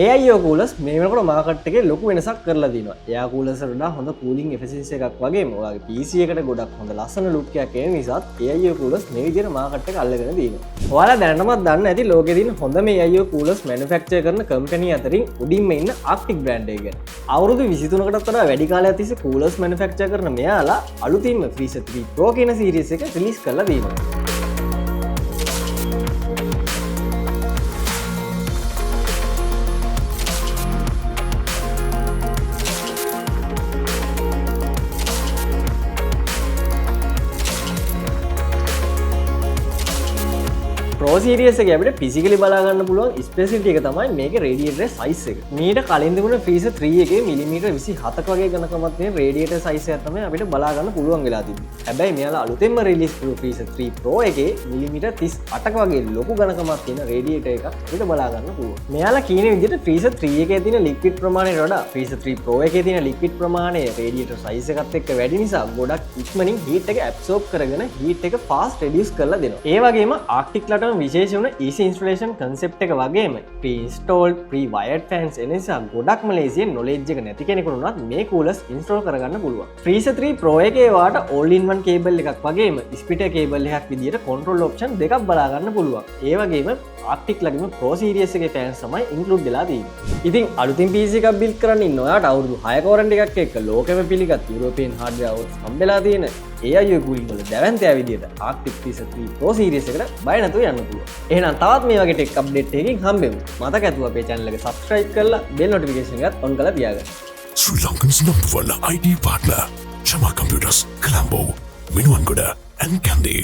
AIO coolers මේ වෙනකොට market එකේ ලොකු වෙනසක් කරලා දිනවා. එයා කූලර්ස් වලට වඩා හොඳ කූලින් එෆිෂියන්සි එකක් වගේම ඔයාගේ PC එකට ගොඩක් හොඳ ලස්සන ලුක් එකක් එන නිසාත් AIO coolers මේ විදිහට මාකට් එක අල්ලගෙන දිනවා. ඔයාලා දැනටමත් දන්න ඇති ලෝකේ තියෙන හොඳම AIO coolers manufacture කරන කම්පැනි අතරින් උඩින්ම ඉන්න Arctic brand එක ගැන. අවුරුදු 23කටත් වඩා වැඩි කාලයක් තිස්සේ කූලර්ස් මැනුෆැක්චර් කරන මෙයාලා අලුතින්ම Freezer 3 Pro කියන සීරීස් එක රිලීස් කරලා දිනවා. ප්‍රෝ සීරීස් එකේ අපිට ෆිසිකලි බලා ගන්න පුළුවන් ස්පෙසිෆිටි එක තමයි මේකේ රේඩියේටර් සයිස් එක. මීට කලින් තිබුණ ෆ්‍රීසර් 3 එකේ මිලිමීටර් 27ක වගේ ඝනකමක් තියෙන රේඩියේටර් සයිස් එකක් තමයි අපිට බලා ගන්න පුළුවන් වෙලා තිබ්බේ. හැබැයි මෙයාලා අලුතෙන්ම රිලීස් කරපු ෆ්‍රීසර් 3 Pro එකේ මිලිමීටර් 38ක වගේ ලොකු ඝනකමක් තියෙන රේඩියේටර් එකක් අපිට බලා ගන්න පුළුවන්. මෙයාලා කියන විදිහට ෆ්‍රීසර් 3 එකේ තියෙන ලික්විඩ් ප්‍රමාණයට වඩා ෆ්‍රීසර් 3 Pro එකේ තියෙන ලික්විඩ් ප්‍රමාණය රේඩියේටර් සයිස් එකත් එක්ක වැඩි නිසා ගොඩක් ඉක්මනින් හීට් එක ඇබ්සෝබ් කරගෙන හීට් එක ෆාස්ට් රෙඩියුස් කරලා දෙනවා. ඒ වගේම ආර්ක්ටික් ලටම විශේෂ වුණ easy installation concept එක වගේම pre-installed, pre-wired fans එන නිසා ගොඩක්ම ලේසියෙන් knowledge එක නැති කෙනෙකුට උනත් මේ coolers install කරගන්න පුළුවන්. Freezer 3 Pro එකේ ඔයාට all in one cable එකක් වගේම splitter cable එකක් විදියට control option දෙකක් බලා ගන්න පුළුවන්. ඒ වගේම Arctic ලගේම Pro series එකේ fans තමයි include වෙලා තියෙන්නේ. ඉතින් අලුතින් PC එකක් build කරන්න ඉන්න ඔයාට අවුරුදු 6 warranty එකක් එක්ක ලෝකෙම පිළිගත් European hardware awards හම්බෙලා තියෙන AIO cooling වල දැවැන්තයා විදියට Arctic Freezer 3 Pro series එකට බය නැතුව යන්න පුළුවන්. එහෙනම් තවත් මේ වගේ ටෙක් අප්ඩේට් එකකින් හම්බෙමු. මතක ඇතුව අපේ channel එක subscribe කරලා bell notification එකත් on කරලා තියාගන්න. Sri Lankan's number one IT partner, Chama Computers, Colombo, Minuwangoda, and Kandy.